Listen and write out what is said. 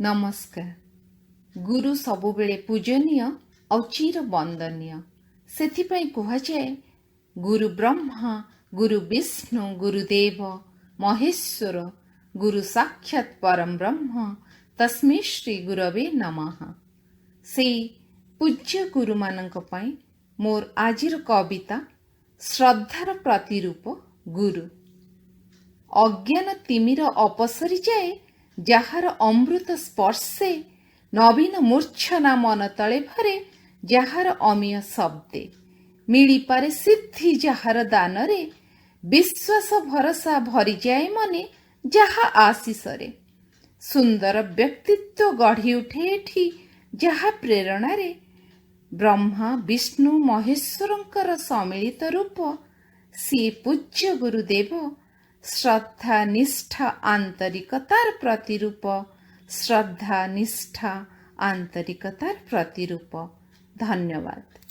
ନମସ୍କାର। ଗୁରୁ ସବୁବେଳେ ପୂଜନୀୟ ଆଉ ଚିର ବନ୍ଦନୀୟ। ସେଥିପାଇଁ କୁହାଯାଏ, ଗୁରୁ ବ୍ରହ୍ମା, ଗୁରୁ ବିଷ୍ଣୁ, ଗୁରୁଦେବ ମହେଶ୍ୱର, ଗୁରୁ ସାକ୍ଷାତ ପରମ ବ୍ରହ୍ମ, ତସ୍ମୈ ଶ୍ରୀ ଗୁରବେ ନମଃ। ସେଇ ପୂଜ୍ୟ ଗୁରୁମାନଙ୍କ ପାଇଁ ମୋର ଆଜିର କବିତା, ଶ୍ରଦ୍ଧାର ପ୍ରତିରୂପ ଗୁରୁ। ଅଜ୍ଞାନ ତିମିର ଅପସରି ଯାଏ ଯାହାର ଅମୃତ ସ୍ପର୍ଶେ, ନବୀନ ମୂର୍ଚ୍ଛନା ମନ ତଳେ ଭରେ ଯାହାର ଅମିୟ ଶବ୍ଦେ, ମିଳିପାରେ ସିଦ୍ଧି ଯାହାର ଦାନରେ, ବିଶ୍ୱାସ ଭରସା ଭରିଯାଏ ମନେ ଯାହା ଆଶିଷରେ, ସୁନ୍ଦର ବ୍ୟକ୍ତିତ୍ୱ ଗଢ଼ି ଉଠେ ଏଠି ଯାହା ପ୍ରେରଣାରେ, ବ୍ରହ୍ମା ବିଷ୍ଣୁ ମହେଶ୍ୱରଙ୍କର ସମ୍ମିଳିତ ରୂପ ସିଏ ପୂଜ୍ୟ ଗୁରୁଦେବ। ଶ୍ରଦ୍ଧା ନିଷ୍ଠା ଆନ୍ତରିକତାର ପ୍ରତିରୂପ, ଶ୍ରଦ୍ଧା ନିଷ୍ଠା ଆନ୍ତରିକତାର ପ୍ରତିରୂପ। ଧନ୍ୟବାଦ।